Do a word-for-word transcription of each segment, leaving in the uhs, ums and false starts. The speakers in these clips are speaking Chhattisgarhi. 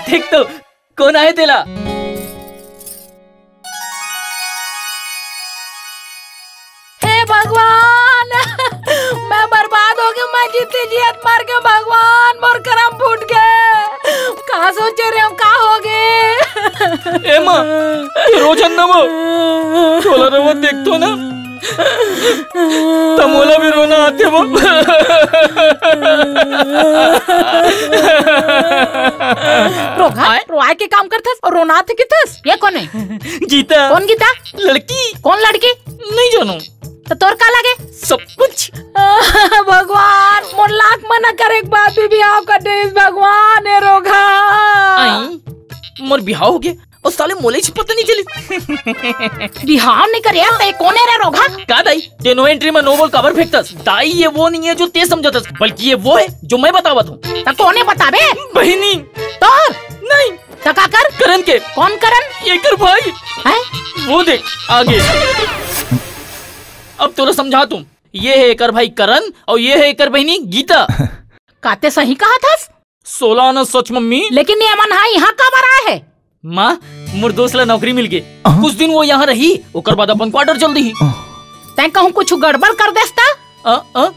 देख तो, कोन आए तेला? हे भगवान, मैं बर्बाद हो गया, मैं जीती जियत मर गया भगवान, मोर करम फूट गए। का सोचे रहे हम, का हो गए? ए माँ, ये रोज अन्ना वो छोला रवा देखतो ना, त मोला भी रोना आथे वो। रोघा, आय? रोए के काम करथस अउ रोना आथे किथस? ये कोन हे? गीता। कोन गीता? लड़की। कोन लड़की? नहीं जानो। त तोर का लगे? सब कुछ। भगवान, मोर लाख मना करे के बाद भी बिहाव कर देस भगवान, हे रोघा। आई, मोर बिहाव हो गया। अउ साले मोला ही पता नहीं चलिस। बिहाव नहीं करे यार, ते कोन हे रे रोघा? का दाई, ते no entry में no ball काबर फेंकतस? दाई, ये वो नहीं है जो ते समझतस, बल्कि ये वो है जो मैं बतावत हूँ। त कोने बताबे? बहिनी। तोर? नहीं। त का कर? करण के। कोन करण? एकर भाई। हैं? वो देख, आगे। अब तोला समझात हूँ। ये है एकर भाई करण अउ ये है एकर बहिनी गीता। का ते सही कहत हस? सोला आना सच, मम्मी। लेकिन ये मन हा यहाँ काबर आए हे? माँ, मोर दोस्त ला नौकरी मिल गे। हाँ? कुछ दिन वो यहाँ रही, ओकर बाद अपन quarter चल दिही। हाँ। तैं कहूँ कुछ गड़बड़ कर देस त? अ, अ?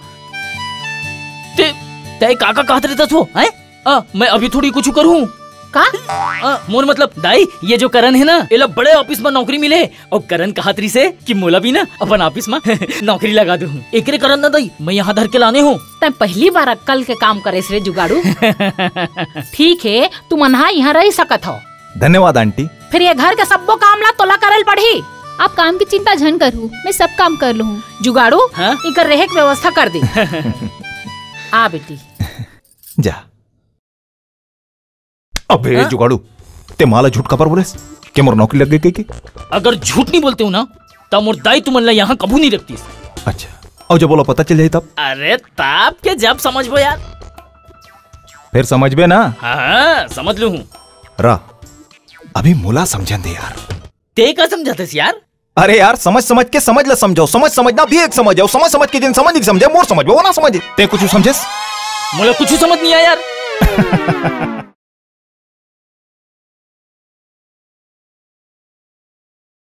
ते, तैं का, का कहत रहत हस वो, हैं? अ, मैं अभी थोड़ी कुछ करूँ। का? अ, मोर मतलब, दाई, ये जो करण हे ना, एला बड़े office में नौकरी मिले। अउ करण कहत रहिस हे कि मोला भी ना अपन office में नौकरी लगा दे हूँ। एकरे करण ना दाई, मैं यहाँ धर के लाने हूँ। तैं पहली बार अक्कल के काम करेस रे जुगाड़ू। ठीक हे, तुमन हा यहाँ रह सकत हव। धन्यवाद आंटी। फिर ये घर के सब्बो काम ला तोला करे ल पड़ही। आप काम की चिंता झन करहू, मैं सब काम कर लूँ। जुगाड़ू, हाँ? इकर रहे के व्यवस्था कर दे। आ बेटी। जा। अबे हाँ? जुगाड़ू, ते माँ ला झूठ काबर बोलेस के मोर नौकरी लग गई कहिके? अगर झूठ नहीं बोलते हूँ ना, त मोर दाई तुमन ला यहाँ कभू नहीं रखतीस। अच्छा, अउ जब ओला पता चल जाही तब? अरे तब के जब समझबो यार। फिर समझबे ना? हाँ, हाँ, समझ लूँ हूँ। रा, अभी मोला समझन दे यार। ते का समझाथस यार? अरे यार, समझ समझ के समझ ला समझाओ, समझ समझना भी एक समझ आओ, समझ समझ के जिन समझ नहीं समझे, मोर समझ वो ना समझे। ते कुछ समझेस? मोला कुछ समझ नहीं आया यार।